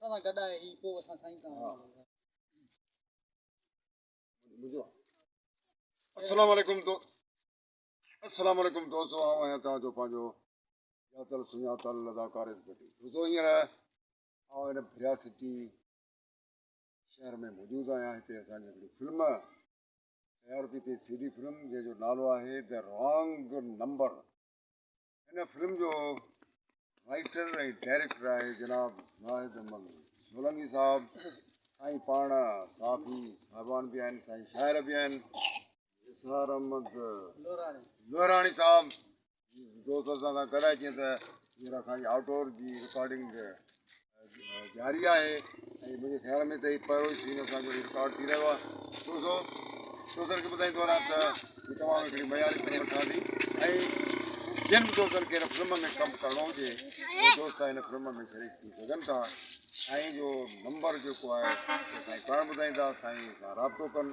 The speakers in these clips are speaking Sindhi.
اسان سان گڏ آهي هي پوء اسان سائين سان منهنجو السلام عليڪم دو السلام عليڪم دوستو آئون آهيان توهان جو پنهنجو ڄاتل سڃاتل اداڪار ايس ڀٽي دوستو هينئر آئون هن ڀريا سٽي شهر ۾ موجود آهيان هتي اسان جي هڪڙي فلم تيار پئي ٿئي سي ڊي فلم جنهن جو نالو آهي the wrong number هن فلم جو رائيٽر ۽ ڊائريڪٽر آهي جناب زاهد احمد سولنگي صاحب سائين پاڻ صحافي صاحبان به آهن سائين شاعر به آهن نثار احمد لوهراڻي صاحب دوست اسان سان گڏ آهي جيئن ته هينئر اسان جي آئوٽ ڊور جي رڪارڊنگ جاري آهي ۽ منهنجي خيال ۾ ته هي پهريون ئي سين اسان جو رڪارڊ ٿي رهيو آهي دوستو دوستن کي ٻڌائيندو هلان ته هي تمام هڪڙي معياري فلم ٺهندي ۽ جن به دوستن کي هن فلم ۾ ڪم ڪرڻو هجي اهي دوست هن فلم ۾ شريڪ ٿي سگهن ٿا سائين جو نمبر جيڪو آهي سو سائين پاڻ ٻڌائيندا سائين سان رابطو ڪن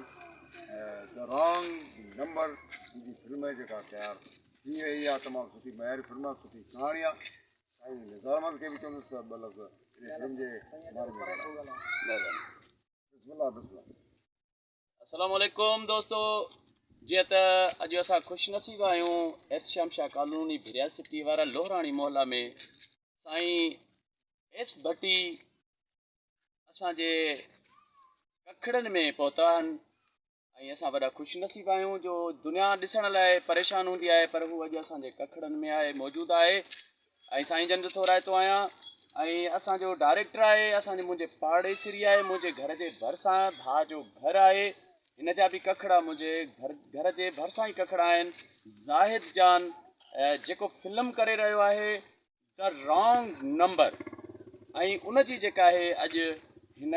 the wrong number جي فلم جيڪا تيار ٿي رهي آهي تمام سٺي معياري فلم آهي سٺي ڪهاڻي آهي سائين نثار احمد کي به چوندس ته ٻه لفظ ان فلم جي باري ۾ ڳالهائي. بسم الله بسم الله. السلام عليڪم دوستو جيئن ته اڄ اسان خوش نصيب آهيون احتشام شاهه ڪالوني ڀريا سٽي وارا لوهراڻي محلا ۾ سائين ايس ڀٽي اسان جي ڪکڙن ۾ پهتا آهن ۽ اسان وڏا خوش نصيب آهيون جو دنيا ڏسڻ لاء پريشان هوندي آهي پر هو اڄ اسان جي ڪکڙن ۾ آهي موجود آهي ۽ سائين جن جو ٿورائتو آهيان ۽ اسان جو ڊائريڪٽر آهي اسان جي منهنجي پاڙيسري آهي منهنجي گهر جي ڀرسان ڀاء جو گهر آهي هن جا به ڪکڙا منهنجي گهر گهر جي ڀرسان ئي ڪکڙا آهن زاهد جان جيڪو فلم ڪري رهيو آهي the wrong number ۽ ان جي جيڪا آهي اڄ هن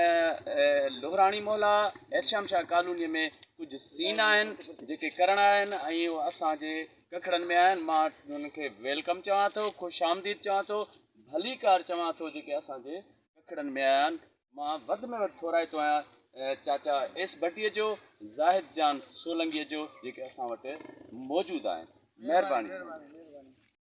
لوهراڻي محلا احتشام شاهه ڪالوني ۾ ڪجهه سين آهن جيڪي ڪرڻا آهن ۽ اهو اسان جي ڪکڙن ۾ آهن مان انهن کي welcome چوان ٿو خوش آمديد چوان ٿو ڀليڪار چوان ٿو جيڪي اسان جي ڪکڙن ۾ آيا آهن مان وڌ ۾ وڌ ٿورائتو آهيان چاچا ايس ڀٽي جو زاهد جان سولنگي جو جيڪي اسان وٽ موجود آهن مهرباني.